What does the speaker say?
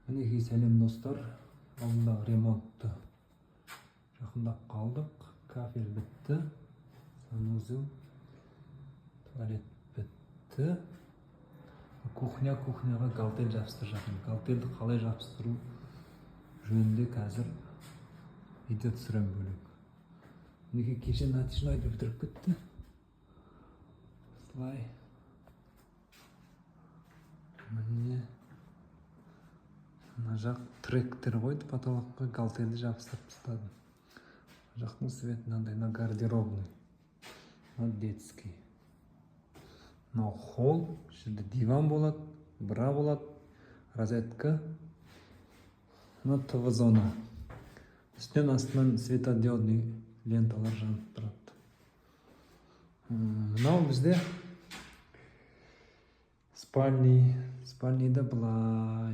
Мінекей, сәлем, достар! Алдындағы ремонтты жақындап қалдық. Кафель бітті, санузел, туалет бітті, кухня. Кухняға галтель жабыстырып жатырмын. Галтельді қалай жабыстыру жөнінде қазір видео түсіремін бөлек. Мінекей, кеше натяжнойды бітіріп кетті. Осылай, міне, мына жақ тректер қойды, потолокқа галтельді жабыстырып тастадым. Мына жақтың свет мынандай. Мына гардеробный, мына детский, мынау холл. Бұл жерде диван болады, бра болады, розетка. Мына ТВ зона, үстінен, астынан светодиодный ленталар жанып тұрады. Мынау бізде спальный. Спальныйда былай.